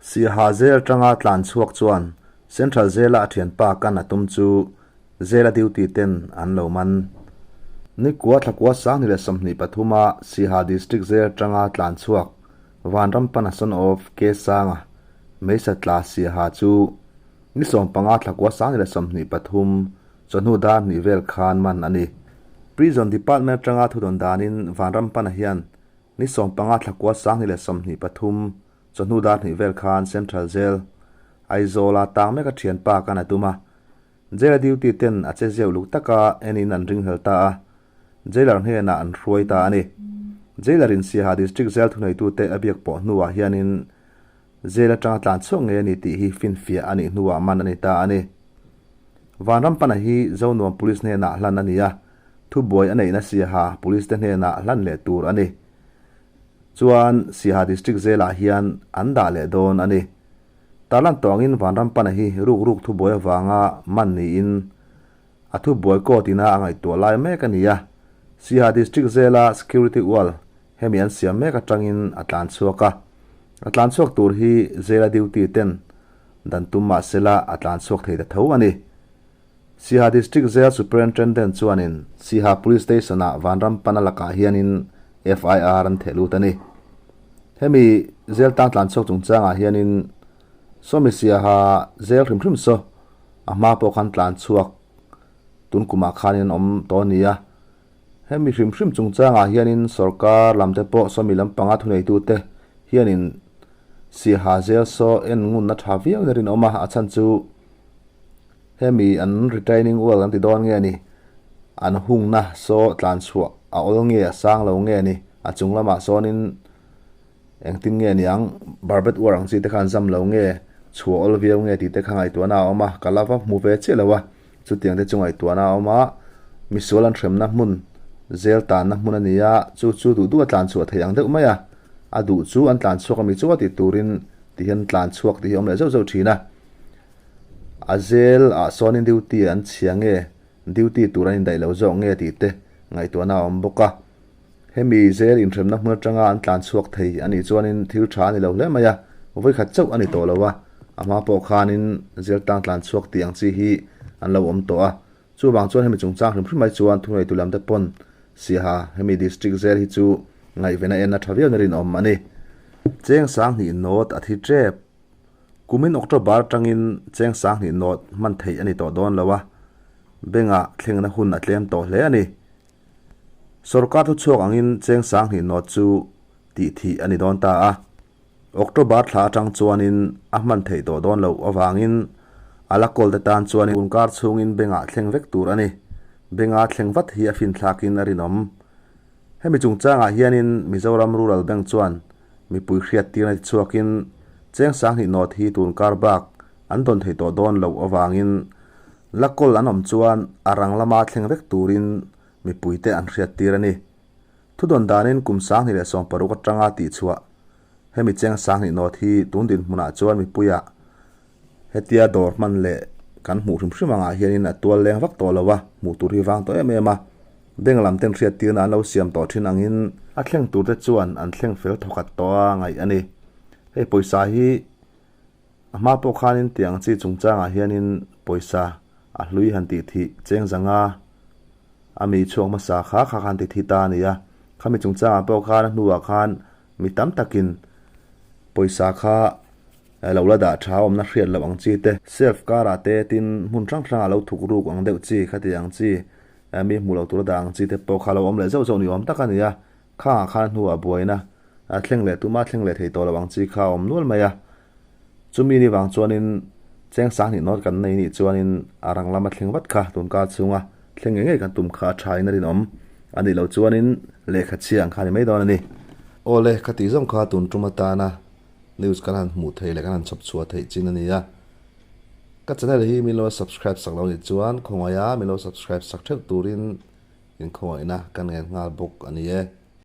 Siaha zel atanga tlan chhuak chuan Central Jail-a a thianpa kan a tum chu Jail-a duty ten an lo man. Nikua thlakua 2023 a Siaha District Jail atanga tlan chhuak Vanrampana son of K Sanga Meisa tla Siaha chu ni 15 thlakua 2023 chawhnu dar hnih vel khan man a ni. Prison Department atanga thudawn danin Vanrampana hian ni 15 thlakua 2023 chawhnu dar hnih vel khan Central Jail, Aizawl-a tang mek a thianpa kan a tum a. Jail-a duty ten a che zeuh luk taka enin an ringhlel ta a, Jailer hnenah an hruai ta a ni. Jailer in Siaha District Jail thuneitute a biak pawh hnuah hianin Jail atanga tlan chhuak ngei a ni tih hi finfiah a nih hnuah man a ni ta a ni. Vanrampana hi Zonuam Police hnenah hlan a ni a, thubuai a neihna Siaha Police te hnenah hlan leh tur a ni. Chuan Siaha District Jail-ah hian an dah leh dawn a ni. Tarlan tawngin Vanrampana hi ruk ruk thubuai avanga man niin a thubuai court ina a ngaihtuah lai mek a ni a. Siaha District Jail-a security wall hemi an siam mek atangin a tlan chhuak a. A tlan chhuak tur hi Jail-a duty ten dan tum mah sela a tlan chhuak thei ta tho a ni. Siaha District Jail Superintendent chuanin Siaha Police Station-ah Vanrampana lakah hianin FIR an theh lut a ni. Hemi jail tang tlan chhuak chungchangah hianin sawmi Siaha jail hrim hrim saw a hma pawh khan tlan chhuak tun kumah khanin an awm tawh a ni a. Hemi hrim hrim chungchangah hianin sorkar lamte pawh sawmi lampanga thuneitute hianin Siaha jail saw en ngunna tha viau in a rinawm a, a chhan chu Hemi an retaining wall an ti dawn nge ni? An hungna saw tlan chhuah a awl nge a sang lo nge ni? A chung lamah sawnin engtin nge niang? Barbed wire ang chi te kha an zam lo nge? Chhuah awl viau nge tih te kha ngaihtuahna a awm a, ka la va hmu ve chiah lo a, chutiang te chu ngaihtuahna a awm a, misual an hremna hmun, zel tanna hmun a ni a, chu chu duh duh a tlan chhuah thei ang deuh mai a, a duh chu an tlan chhuak a mi chu a tih turin ti hian tlan chhuak tih hi a awm leh zeuh zeuh thin a. A zel ah sawnin duty an chhia nge, duty tur an indaih lo zawk nge tih te ngaihtuahna a awm bawk a. Hemi zel inhremna hmun atanga an tlan chhuak thei a nih chuanin thil tha a ni lo hle mai a, vawikhat chauh a ni tawh lo a, a hma pawh khanin zel tang tlan chhuak tih ang chi hi an lo awm tawh a. Chuvang chuan hemi chungchang hrim hrim mai chuan thuneitu lam te pawn Siaha hemi district zel hi chu ngaihven a en a tha viau na rinawm a ni. Cheng 2000 note a thi tep. Kumin October atangin cheng 2000 note hman theih a ni tawh dawn lo a, bank-ah thlengna hun a tlem tawh hle a ni. Sorkar thuchhuak angin cheng 2000 note chu tih thih a ni dawn ta a, October thla atang chuanin a hman theih tawh dawn loh avangin a la kawlte tan chuan hunkar chhungin bank-ah thleng vek tur a ni. Bank-a thleng vat hi a finthlakin a rinawm. Hemi chungchangah hianin Mizoram Rural Bank chuan Mipui hriattirna ti chhuakin cheng 2000 note hi tun kar bak an dawn thei tawh dawn loh avangin la kawl an awm chuan a rang lama thleng vek turin mipuite an hriattir a ni. Thudawn danin kum 2016 atanga tihchhuah hemi cheng 2000 note hi tun dinhmunah chuan mipuiah hetia dawr hman leh kan hmuh hrim hrim angah hianin a tual leng vak tawh lo a, hmuh tur hi vang tawh em em a. Bank lam ten hriattirna an lo siam tawh thin angin a thleng tur te chuan an thleng fel thawkhat tawh a ngaih a ni. Hei pawisa hi a hma pawh khanin tiang chi chungchangah hianin pawisa a hlui han tih thih cheng zanga a mi chhuak hmasa kha kha khan ti thi ta a ni a. Khami chungchangah pawh khan a hnuah khan mi tam takin pawisa kha Lo la dah tha awmna hriat loh ang chi te. Self car ah te tin hmun hrang hrang ah lo thuk ruk ang deuh chi khati ang chi mi hmuh loh tur a dah ang chi te pawh kha lo awm leh zauh zauh ni awm tak a ni a. Khangah khan hnuah buaina a thleng leh tuma thleng leh thei tawh loh ang chi kha a awm nual mai a. Chumi ni vang chuanin cheng 2000 note kan nei nih chuanin a rang lama thleng vat kha tun kar chhunga thleng ngei ngei kan tum kha a tha in a rinawm a nih loh chuanin lehkha chhia ang kha a ni mai dawn a ni. Awle, khati zawng kha tun tum atana News kan han hmuh theih leh kan han chhawp chhuah theih chin a ni a. Ka channel hi min lo subscribe sak lo nih chuan khawngaih a min lo subscribe sak theuh turin inkhawngaihna kan ngen nghal bawk a ni e.